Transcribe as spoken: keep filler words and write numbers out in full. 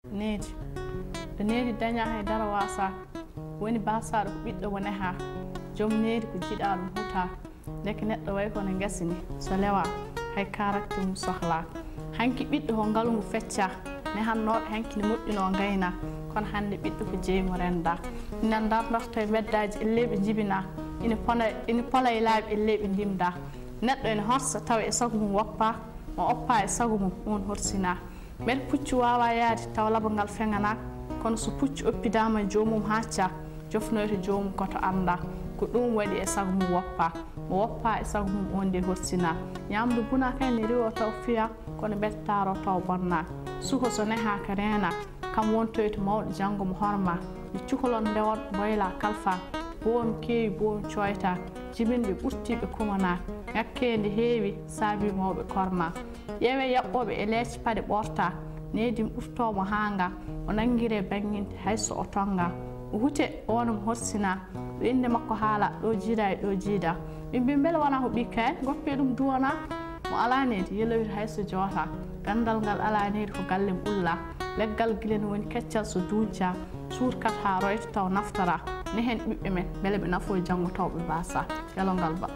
Needi. Ɗo needi dañaa hay dara waasaa. Woni baasaaɗo ko ɓiɗɗo mo nehaa. Joom needi ko jiɗaa ɗum hutaa. Ndeke neɗɗo way kono ngesa ni. So lewaa, hay kaarakte mum sohlaa. Hanki ɓiɗɗo ko ngalu ngu feccaa. Nehannooɓe hanki ne moƴƴunoo ngaynaaka. Kono hannde ɓiɗɗo ko jeyi mo renndaa. Ina ndarndorta e mbeddaaji ellee ɓe njibinaa. Ina pona, ina pola e laabi ellee ɓe ndimdaa. Neɗɗo ina horsa tawa e sago mum woppaa. Mo oppaa e sago mum, oon horsinaa. Mbele puccu waawaa yahde tawa labangal feŋanaaka, kono so puccu oppidaama joomum haaccaa, jofnoyta joomum ko to anndaa. Ko ɗuum waɗi e sago mum woppaa. Mo woppaa e sago mum oon de horsinaa. Ñaamdu bunaa kay ne riiwoo taw fiyaa, kono mbele taaroo taw bonnaa. Suka so nehaaka reenaa, kam wontoyta mawɗo janngo mo hormaa. Nde cukalon ndewon mboylaa kalfaa, boom keewi boom cooytaa, jibinɓe ɓurtiiɓe kumanaa, ŋakkeendi heewi saabii mawɓe kormaa. Ƴeewee yaɓɓooɓe e leec paɗe ɓoortaa, needi ɗuftoo mo haa ngaa, o nanngiree baŋŋinde hay so o tonngaa. O hute o wona mo horsinaa, ɗo innde makko haalaa, ɗo jiidaa e ɗo jiidaa. Ɓe mbii mbele wonaa ko ɓii kay, ngoppee ɗum duwanaa. Mo alaa needi yelowita hay so jootaa, ganndal ngal alaa needi ko galle mum ullaa. Leggal gila ne woni keccal so duuñcaa, suurkat haa royta taw naftoraa. Nehen ɓiɓɓe men mbele ɓe nafoo janngo taw ɓe mbaasaa. Gelongal Ba.